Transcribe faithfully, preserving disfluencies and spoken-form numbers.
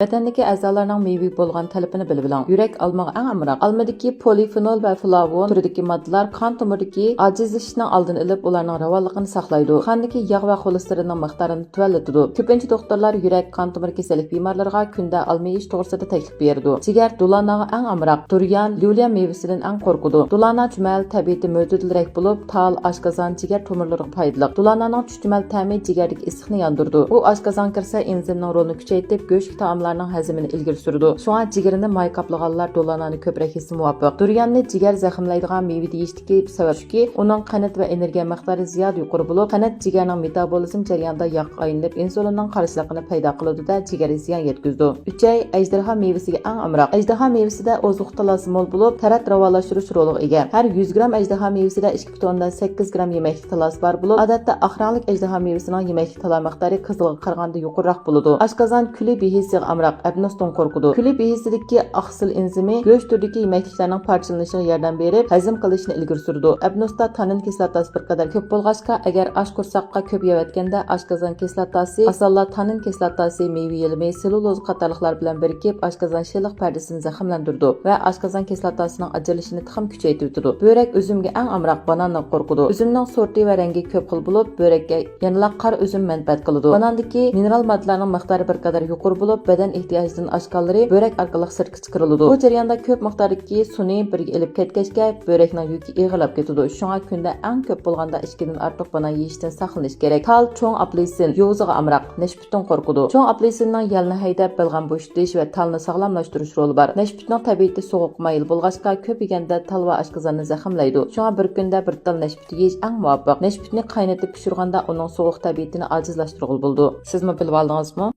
ۋەتەندىكى ئەزالارنىڭ مېۋىگە بولغان تەلىپىنى بىلىۋېلىڭ. يۈرەك ئالمىغا ئەڭ ئامراق. ئالمىدىكى پولىفېنول ۋە فلاۋون تۈرىدىكى ماددىلار قان تومۇرىدىكى ئاجىزلىشىشنىڭ ئالدىنى ئېلىپ، ئۇلارنىڭ راۋانلىقىنى ساقلايدۇ. قاندىكى ياغ ۋە خولېستېرىننىڭ مىقدارىنى تۆۋەنلىتىدۇ. كۆپىنچە دوختۇرلار يۈرەك، قان تومۇر كېسەللىك بىمارلىرىغا كۈندە ئالما يېيىش توغرىسىدا تەكلىپ بېرىدۇ. جىگەر، دۇلاناغا ئەڭ ئامراق. دۇريان، ليۇليا مېۋىسىدىن ئەڭ قورقىدۇ. دۇلانا چۈمەل تەبىئىتى مۆتىدىلرەك بولۇپ، تال، ئاشقازان، جىگەر تومۇرلىرىغا پايدىلىق. دۇلانانىڭ چۈچۈمەل تەمى جىگەردىكى ئىسسىقنى ياندۇرىدۇ. ئۇ ئاشقازانغا كىرسە، ئېنزىمنىڭ رولىنى كۈچەيتىپ، گۆشلۈك تائاملارنىڭ ھەزىمىنى ئىلگىرى سۈرىدۇ. شۇڭا جىگىرىنى ماي قاپلىغانلار دۇلانانى كۆپرەك يېسە مۇۋاپىق. دۇرياننى جىگەر زەخىملەيدىغان مېۋە دېيىشتىكى سەۋەب شۇكى، ئۇنىڭ قەنت ۋە ئېنېرگىيە مىقدارى زىيادە يۇقىرى بولۇپ، قەنت جىگەرنىڭ مېتابولىزم جەريانىدا ياغقا ئايلىنىپ، ئىنسۇلىننىڭ قارشىلىقىنى پەيدا قىلىدۇ-دە، جىگەرگە زىيان يەتكۈزىدۇ. ئۈچەي، ئەجدىھا مېۋىسىگە ئەڭ ئامراق. ئەجدىھا مېۋىسىدە ئوزۇق تالاسى مول بولۇپ، تەرەت راۋانلاشتۇرۇش رولىغا ئىگە. ھەر يۈز گرام ئەجدىھا مېۋىسىدە ئىككى پۈتۈن ئوندىن سەككىز گرام يېمەكلىك تالاسى بار بولۇپ، ئادەتتە ئاق رەڭلىك ئەجدىھا مېۋىسىنىڭ يېمەكلىك تالا مىقدارى قىزىلغا قارىغاندا يۇقىرىراق بولىدۇ. ئاشقازان، كۈلى بېھىسىغا ئامراق، ئەبنوستىن قورقىدۇ. كۈلى بېھىسىدىكى ئاكسىل ئېنزىمى گۆش تۈرىدىكى يېمەكلىكلەرنىڭ پارچىلىنىشىغا ياردەم بېرىپ، ھەزىم قىلىشنى ئىلگىرى سۈرىدۇ. ئەبنوستا تاننىن كىسلاتاسى بىر قەدەر كۆپ بولغاچقا، ئەگەر ئاش قورساققا كۆپ يەۋەتكەندە، ئاشقازان كىسلاتاسى، ئاسانلا تاننىن كىسلاتاسى، مېۋە يېلىمى، سېلۇلوزا قاتارلىقلار بىلەن بىرىكىپ، ئاشقازان شىللىق پەردىسىنى زەخىملەندۈرىدۇ ۋە ئاشقازان كىسلاتاسىنىڭ ئاجرىلىشىنى تېخىمۇ كۈچەيتىۋېتىدۇ. بۆرەك ئۈزۈمگە ئەڭ ئامراق، باناندىن قورقىدۇ. ئۈزۈمنىڭ سورتى ۋە رەڭگى كۆپ خىل بولۇپ، بۆرەككە يەنىلا قارا ئۈزۈم مەنپەئەت قىلىدۇ. باناندىكى مىنېرال ماددىلارنىڭ مىقدارى بىر قەدەر يۇقىرى بولۇپ، بەدەن ئېھتىياجىدىن ئاشقانلىرى بۆرەك ئارقىلىق سىرتقا چىقىرىلىدۇ. بۇ جەرياندا كۆپ مىقداردىكى سۇنى بىرگە ئېلىپ كەتكەچكە، بۆرەكنىڭ يۈكى ئېغىرلاپ كېتىدۇ. شۇڭا كۈندە ئەڭ كۆپ بولغاندا ئىككىدىن ئارتۇق بانان يېيىشتىن ساقلىنىش كېرەك. تال، چوڭ ئاپېلسىن، يوۋزىغا ئامراق، نەشپۈتتىن قورقىدۇ. چوڭ ئاپېلسىننىڭ يەلنى ھەيدەپ، بەلغەم بوشىتىش ۋە تالنى ساغلاملاشتۇرۇش رولى بار. نەشپۈتنىڭ تەبىئىتى سوغۇققا مايىل بولغاچقا، كۆپ يېگەندە تال ۋە ئاشقازاننى زەخىملەيدۇ. شۇڭا بىر كۈندە بىر تال نەشپۈت يېيىش ئەڭ مۇۋاپىق. نەشپۈتنى قاينىتىپ پىشۇرغاندا ئۇنىڭ سوغۇق تەبىئىتىنى ئاجىزلاشتۇرغىلى بولىدۇ. سىزمۇ بىلىۋالدىڭىزمۇ؟